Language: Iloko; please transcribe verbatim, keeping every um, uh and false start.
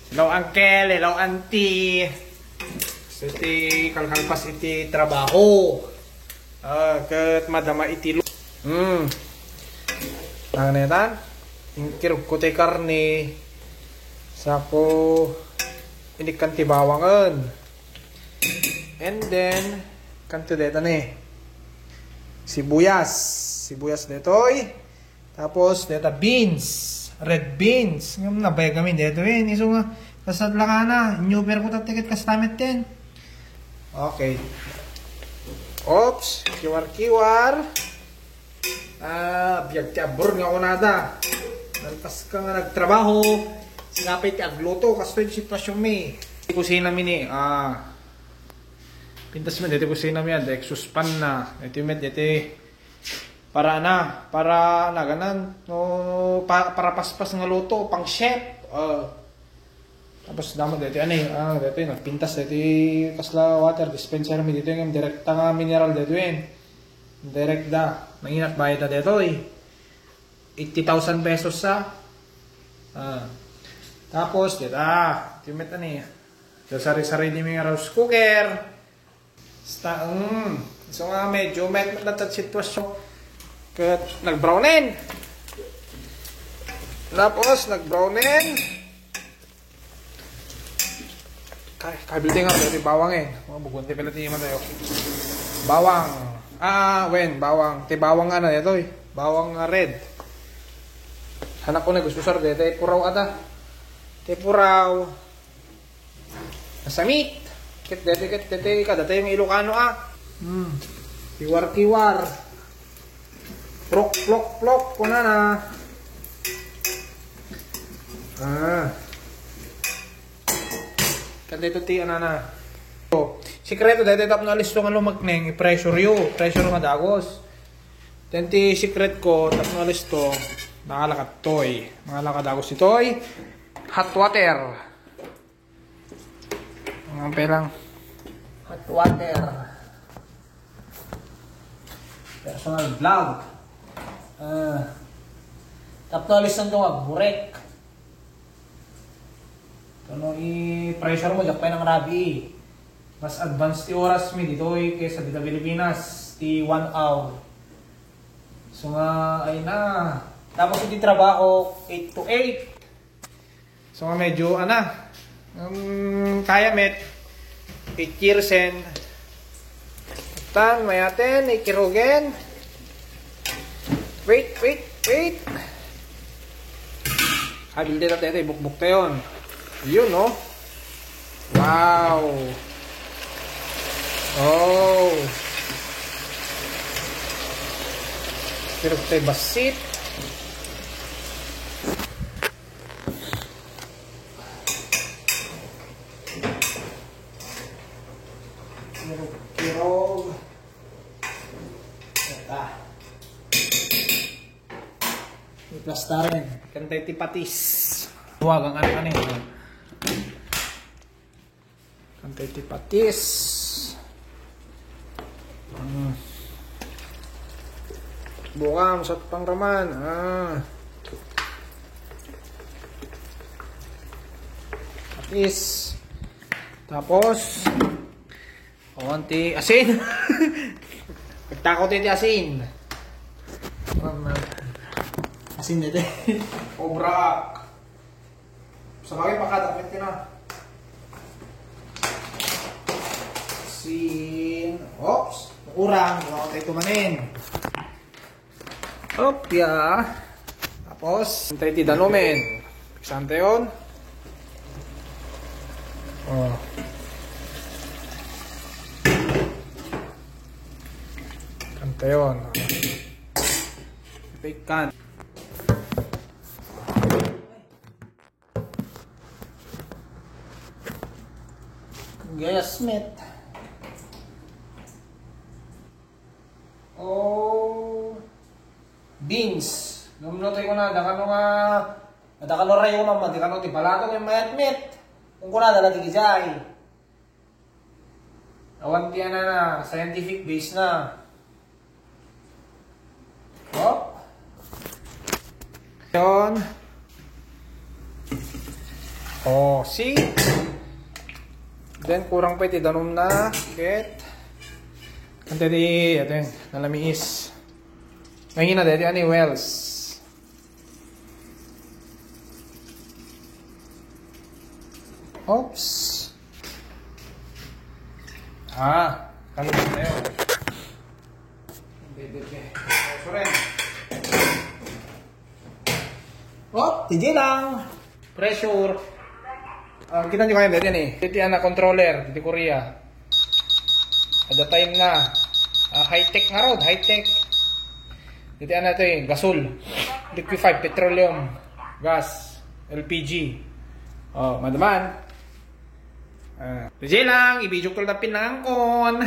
Hello, uncle. Hello, auntie. Iti kalkalpas iti trabaho. Ah, ket madama iti lu-, hmm. Ang netan, inkirugko ti karne, sako, inikkan ti bawangen. And then, kanto deta ni sibuyas. Sibuyas detoy. Tapos, deta beans. Red beans. Ngem nabayag amin detoy. Isu nga, kasat lang ana. Inyuber ko tatta ket kasta met ten. Okay. Oops. Kiwar-kiwar. Ah, biag ti abbor nga kunada. Nalpas ka nga nagtrabaho. Sinapay ti agluto. Kastoy ti sitwasyon mi. Kusina mi ni, ah, pintas mi deti kusina mi, ah, dek suspan na. Iti met, deti para na, para naganan, no, pa-, para paspas nga luto, pang chef. Ah. Tapos damo deti, ano eh, ah, deti, nagpintas deti, kasla water dispenser mi deti, ngem direkta nga mineral deti, eh. Direct da, nanginak bayad na detoy. Eighty thousand pesos sa. Ah. Tapos, deta, timet ani. Sari-sari di mi nga rice cooker. Sta, mm. So nga, medyo met met na sitwasyon. Ket nagbrownen. Tapos, nagbrownen. Kay, kabilti nga, ti bawang eh. Mga bugon, ti pala ti man tayo. Bawang. Ah, wen, bawang. Ti bawang nga na ito eh. Bawang nga red. Anak ko na gusto sar, dete puraw ata. Ti puraw. Nasamit. Ket dete, ket dete, kada tayo nga Ilocano, ah. Hmm. Kiwar-kiwar. Plok, plok, plok, kunana. Ah. Kan dito ti anana. So, sikreto dahil tapno alisto nga lumakneng, i-pressure yo, pressure nga dagos. Then ti secret ko, tapno alisto, nangalakad toy. Nangalakad dagos itoy. Hot water. Ang pelang hot water. Personal vlog. Ah, tapno alisto nga burek. Kano i-pressure mo, diak pay nangrabii. Mas advance ti oras mi ditoy kaysa dita Pilipinas, ti one hour. So nga, ay na. Tapos iti trabaho, eight to eight. So nga, medyo, ana, um, kaya met, eight years and Tan, mayaten, ikirugen. Wait, wait, wait. Habil dita, tete, bukbuk tayon. Yun, no? Wow. Oh. Kirog tayo basit. Kirog, kirog. Eta. Iplastaren. Kantay ti patis. Tuwagang ano, ano yun? Kantay ti patis. Hmm. Bukam, sa pangraman. Ah. Patis. Tapos, awan ti asin. Nagtakaw ti, ti asin. Asin dito. Obra. Sabagay, pakadakit ka na. Asin. Oops. Nakurang. Wala ko tayo tumanin. Opya. Tapos, antay ti danumen. Piksante yon. Oh. Kanta yon. Pikan. Gayas met. Oh, beans. Ngem no tayo kunada, kano nga, ada kano rayo naman, di kano ti balato nga mayat met. Kung kunada, lagi gijay. Awan ti anana, scientific base na. Oh. Yon. Oh, see? Then, kurang pa iti danumna. Ket, ante di, ito yun, nalamiis. Ngayon na, dito, ano yung wells? Oops. Ah, kami na yun. Bebe, bebe. Sorry. Oh, T J lang. Pressure. Ah, kita nyo kayo, dito yan eh. Dito yan na controller, dito Korea. At the time na. Ah, high-tech nga road, high-tech. Dito yan na ito eh, gasol. Liquefied petroleum. Gas. L P G. Oh, madaman. Ah, T J lang, i-video call na pinangkon.